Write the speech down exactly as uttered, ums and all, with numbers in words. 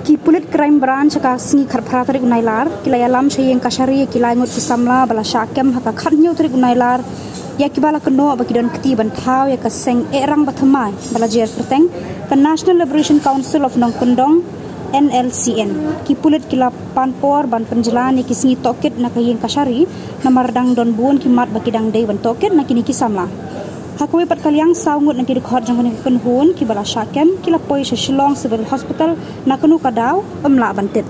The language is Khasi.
Ki pulit Crime Branch ha ka sngi khatphra tarik u Nailar ki la ïalam sha ïing kashari ïa ki lai ngut ki samla ba la shah kem ha ka khathynñiew tarik u Nailar, ïa kiba la kynnoh ba ki don kti ban thaw ïa ka seng eh rang ba thymmai ba la jer kyrteng ka National Liberation Council of Nongkyndong, N L C N. Ki pulit ki la pan por ban pynjlan ïa ki sngi tohkit na ka ïing kashari namar dang don bun ki mat ba ki dang dei ban tohkit na kine ki samla. Ha kawei pat ka liang, saw ngut na ki dkhot jong kane ka kynhun kiba la shah kem ki la poi sha Shillong Civil Hospital na kano ka daw ym lah ban tip.